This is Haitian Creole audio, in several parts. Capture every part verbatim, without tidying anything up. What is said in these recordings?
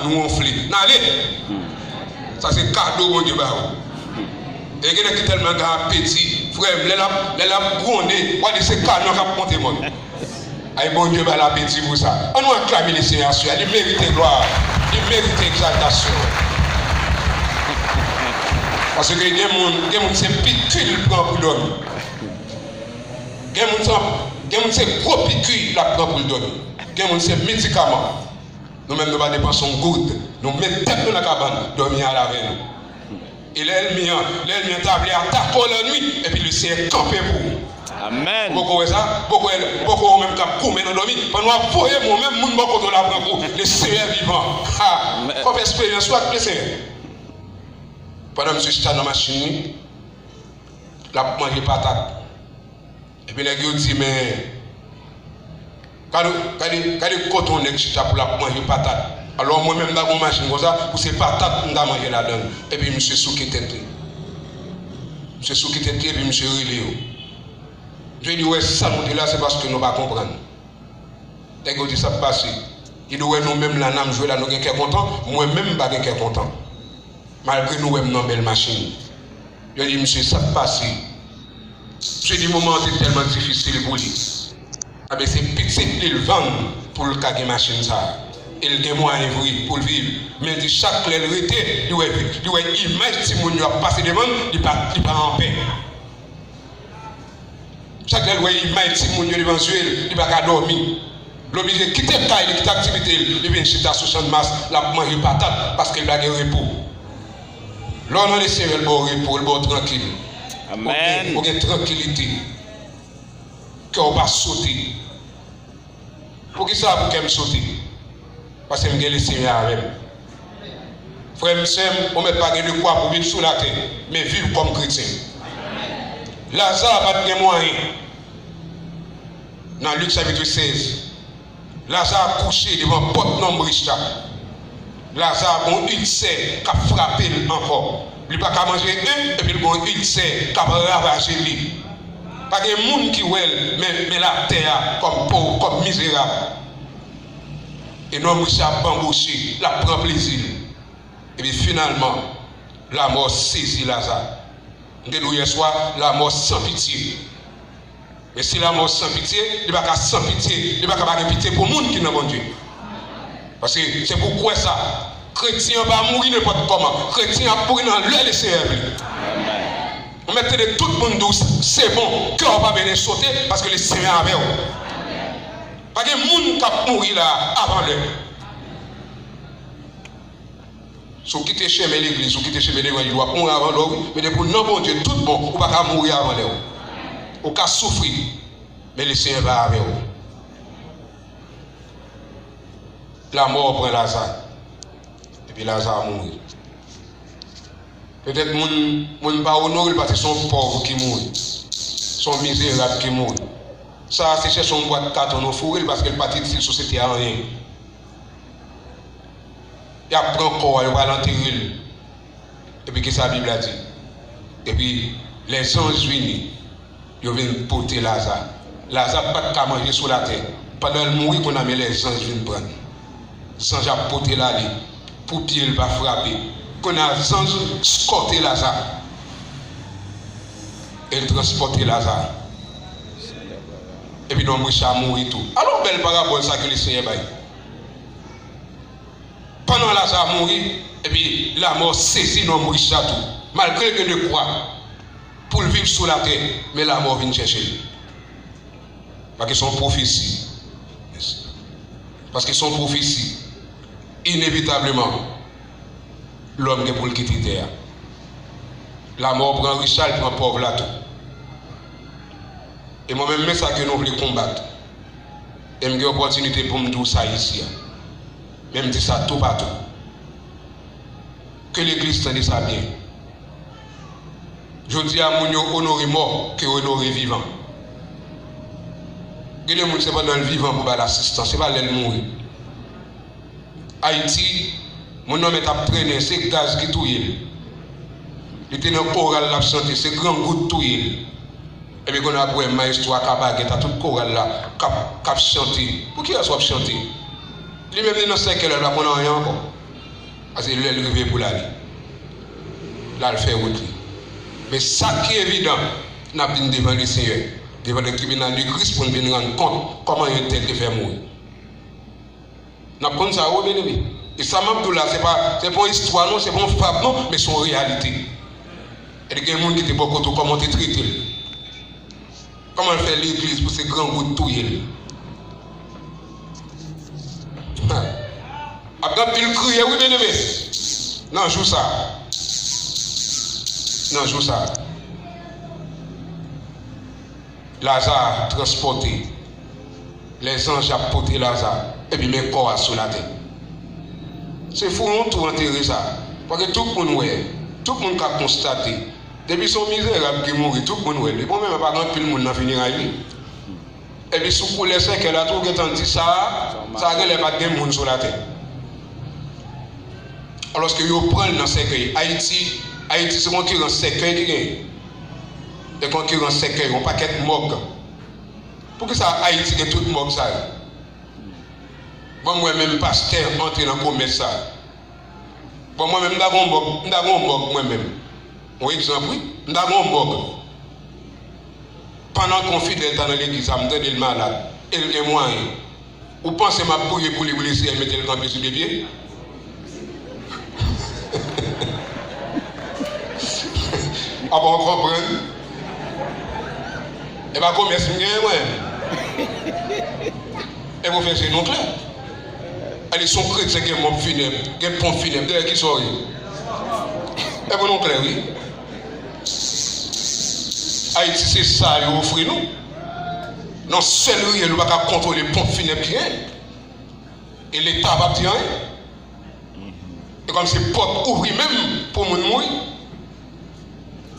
Nou wonfle. N ale! Sa se kado Bondye ba ou. E gen nèg ki tèlman gen apeti, frè m, lè l ap, lè l ap gwonde, w a di se kanyon k ap monte mòn. Ay, Bondye ba l apeti pou sa. Ann nou aklame Lesenyè aswè a. Li merite glwa. Li merite egzaltasyon. Paske gen moun, gen moun se piki l pran pou dòmi. Gen moun se, gen moun se gwo piki l ap pran pou l dòmi. Gen moun se medikaman. Nou menm nou pa depanse yon goud. Nou met tèt nou nan kabann, dòmi al avè nou. E lè ènmi an, lè ènmi an ta vle atake w lannwit, epi Lesenyè kanpe pou ou. Amèn. Ou poko wè sa? Ou poko wè, ou poko wè ou menm k ap goumen nan dòmi? Pandan w ap voye m, ou menm moun bò kote w la pran kou. Lesenyè vivan. Ha! Amèn. Fò w fè eksperyans ou ak Lesenyè. Pandan misye chita nan machin li, l ap manje patat. Epi nèg yo di, men, gade, gade, gade kote yon nèg chita pou l ap manje patat. Alò, mwen menm, m ta gen yon machin konsa, pou se patat m ta manje ladan l. Epi misye souke tèt li. Misye souke tèt li, epi misye rele yo. Misye di, wè, sa nou te la, se paske nou pa konprann. Nèg yo di, sa k pase? Li di, wè, nou menm la, n ap jwe la, nou gen kè kontan. Mwen menm, m pa gen kè kontan. Malgre nou wè m nan bèl machin. Yo di, misye, sa k pase? Misye di, moman an te tèlman difisil pou li. Anben, se pitit li l vann pou l ka gen machin sa a. E l gen mwayen vre pou l viv. Men l di, chak lè l rete, li wè, li wè imaj timoun yo ap pase devan l, li pa, li pa anpè. Chak lè l wè imaj timoun yo devan zye l, li pa ka dòmi. L oblije kite kay li, kite aktivite l, li vin chita sou Channmas, l ap manje patat, paske l pa gen repo. Lè w nan Lesenyè, l ba w repo, l ba w trankil. Amèn. Ou gen, ou gen trankilite. Kè w pa sote. Poukisa pou kè m sote? Paske m gen Lesenyè avè m. Frè m, sè m, ou mèt pa gen de kwa pou viv sou latè, men viv kòm kretyen. Laza pa t gen mwayen. Nan Lik chapit sèz, Laza kouche devan pòt nonm rich la. Laza gon ilsè k ap frape l ankò. Li pa ka manje en, epi l gon ilsè k ap ravaje li. Pa gen moun ki wè l, men, men latè a kòm pòv, kòm mizerab. E nonm rich la ap banboche, l ap pran plezi l. Epi finalman, lamò sezi Laza. M te di w yèswa, lamò san pitye. Men si lamò san pitye, li pa ka san pitye, li pa ka pa gen pitye pou moun ki nan Bondye. Paske se pou w kwè sa. Kretyen an pa mouri nenpòt kòman. Kretyen an ap mouri nan lè Lesenyè vle. Ou mèt tande tout moun di w, se bon, kè w pa bezwen sote, paske Lesenyè avè w. Pa gen moun k ap mouri la avan lè. Si w kite chemen legliz, ou kite chemen levanjil, w ap mouri avan lè w, wi. Men depi w nan Bondye tout bon, ou pa ka mouri avan lè w. Ou ka soufri, men Lesenyè pa avè w. Lamò pran Laza, epi Laza mouri. Petèt moun, moun pa onore l paske se yon pòv ki mouri, se yon mizerab ki mouri. Sa a se chèche yon bwat katon nou foure l paske l pa t itil sosyete a anyen. Y ap pran kò a, yo pral antere l. Epi kisa Bib la di? Epi lèzanj vini, yo vin pote Laza. Laza pa t ka manje sou latè. Pandan l mouri, kounye a men lèzanj vin pran l. Zanj ap pote l ale pou pye l pa frape. Kounye a zanj eskòte Laza. E l transpòte Laza. Epi nonm rich la mouri tou. Alò, bèl parabòl sa ke Lesenyè bay. Pandan Laza mouri, epi lamò sezi nonm rich la tou. Malgre l gen de kwa pou l viv sou latè, men lamò vin chèche l. Paske se yon pwofesi. Paske se yon pwofesi. Inevitableman, lòm gen pou l kite tè a. Lamò pran rich la, l pran pòv la tou. E mwen menm, men sa ke nou vle konbat. E m gen opòtinite pou m di w sa isi a. Men m di sa toupatou. Ke legliz tande sa byen. Jodi a, moun yo onore mò ke yo onore vivan. Gen de moun se pandan l vivan pou ba l asistans, se pa lè l mouri. Ayiti, moun nan mèt ap trennen, se gaz ki touye l. Li te nan koral l ap chante, se grangou t touye l. Epi kounye a ap wè mayestwo a ka bagèt a tout koral la k ap, k ap chante. Pou kiyès w ap chante? Li menm li nan sèkèl la, l pa konn anyen ankò. Paske lè l rive pou l ale, l al fè wout li. Men sa ki evidan, n ap vin devan Lesenyè, devan le tribinal de Christ, pou n vin rann kont kòman yon tèl te fè mouri. N ap konn sa, wi, byeneme. E sa m ap di w la, se pa, se pa yon istwa, non, se pa yon fab, non, men se yon reyalite. E gen moun ki te bò kote w, kòman w te trete l? Kòman l fè legliz pou se grangou t touye l? Ap gen anpil kriye, wi, byeneme, nan jou sa a. Nan jou sa a. Laza transpòte. Lèzanj ap pote Laza. Epi men kò a sou latè. Se fou yon tou antere sa. Paske tout moun wè. Tout moun ka konstate. Depi se yon mizerab ki mouri, tout moun wè l. Epi w menm, pa gen anpil moun nan fineray li. Epi sou koulè sèkèy la tou, ou gentan di sa, sa genlè pa t gen moun sou latè. Alòske yo pran l nan sèkèy. Ayiti, Ayiti se konkirans sèkèy ki genyen. Se konkirans sèkèy, yon pakèt mòg. Poukisa Ayiti gen tout mòg sa yo? Ban m wè menm pastè antre nan komès sa. Bon, mwen menm, m ta gen yon mòg, m ta gen yon mòg mwen menm. Yon egzanp, wi. M ta gen yon mòg. Pandan ke yon fidèl ta nan legliz la, m tande l malad, e l gen mwayen. Ou panse m ap priye pou li, pou Lesenyè mete l kanpe sou de pye? Apa w konprann? E pa komès m genyen, mwen. E pou fè je nou klè. Ale, si yon kretyen gen mòg finèb, gen ponp finèb, dèyè kisa w ye? E pou nou klè, wi. Ayiti, se sa yo ofri nou. Nan sèl riyèl, ou pa ka kontwole ponp finèb ki genyen. E Leta p ap di anyen. E kòm se pòt ouvri menm pou moun mouri.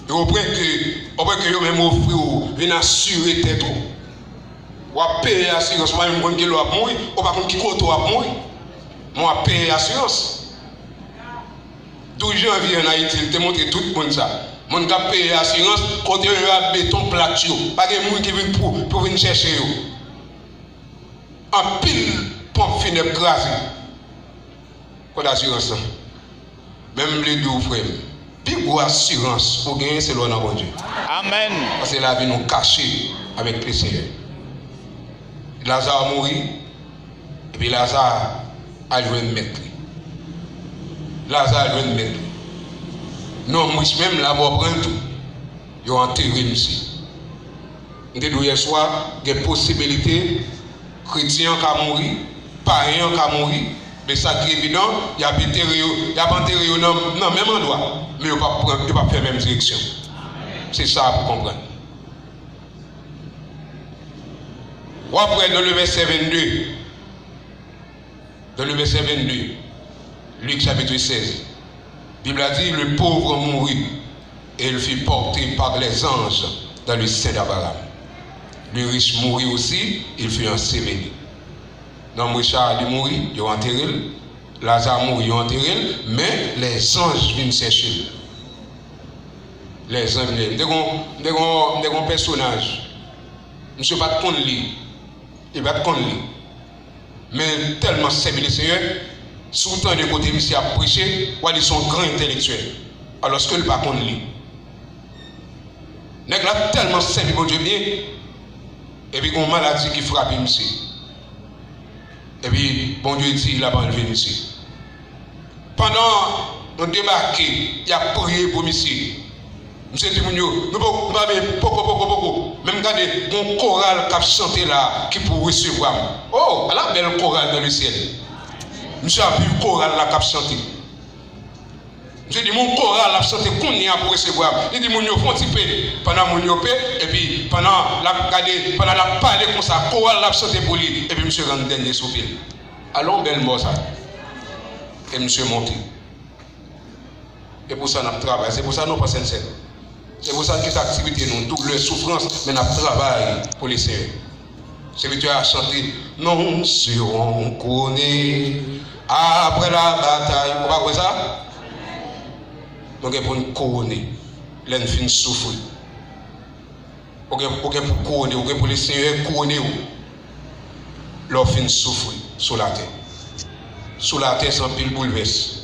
Yo pran ke, yo pran ke yo menm ofri w vin asire tèt ou. W ap peye asirans, ou pa menm konn kilè w ap mouri, ou pa konn ki kote w ap mouri. Men w ap peye asirans. Douz janvye ann Ayiti, li te montre tout moun sa. Moun k ap peye asirans, kote yo ap mete yon plak yo. Pa gen moun ki vin pou, pou vin chèche yo. Anpil ponp finèb kraze. Kot asirans lan? Men m vle di w, frè m, pi gwo asirans ou genyen, se lè w nan Bondye. Amèn. Paske lavi nou kache avèk Lesenyè. Laza mouri, epi Laza al jwenn mèt li. Laza al jwenn mèt li. Nonm rich menm la, w pran l tou. Yo antere misye. M te di w yèswa, gen posibilite kretyen an ka mouri, payen an ka mouri, men sa ki evidan, y ap antere yo, y ap antere yo nan, nan menm andwa, men yo p ap pran, yo p ap fè menm direksyon. Se sa pou konprann. W ap wè nan le vèsè vennde, dans le verset vingt-deux, Luc chapitre seize, Bib la di, le pauvre mourut et il fut porté par les anges dans le sein d'Abraham. Le riche mourut aussi, il fut enseveli. Nonm rich la, li mouri, yo antere l. Laza mouri, yo antere l, men lèzanj vin chèche l. Lèzanj vin, m te gon, m te gon, m te gon pèsonaj. Misye pa t konn li. Li pa t konn li. Men tèlman sèvi Lesenyè, si w tande kote misye ap preche, w a di se yon gran entèlektyèl, alòske l pa konn li. Nèg la tèlman sèvi Bondye byen, epi gen yon maladi ki frape misye. Epi Bondye di l ap anlve misye. Pandan nou debake, y ap priye pou misye. Misye di moun yo, nou poko, nou pa vle, poko, poko, poko. Men m gade, gon koral k ap chante la ki pou resevwa m. Oh, ala bèl koral dans le ciel. Misye ap viv koral la k ap chante. Misye di, gon koral ap chante kounye a pou resevwa m. Li di moun yo, fè yon ti pe. Pandan moun yo pe, epi pandan l ap gade, pandan l ap pale konsa, koral la ap chante pou li, epi misye rann dènye soupil. Alon bèl mò sa. E misye monte. E pou sa n ap travay. Se pou sa nou pa sensè. Se pou sa n kite aktivite nou, doulè, soufrans, men n ap travay pou Lesenyè. Sèvitè a chante, nous serons couronnés après la bataille. Ou pa kwè sa? Nou gen pou n kouwone lè n fin soufri. Ou gen, ou gen pou kouwone, ou gen pou Lesenyè kouwone w lè w fin soufri sou latè. Sou latè, se anpil boulvès.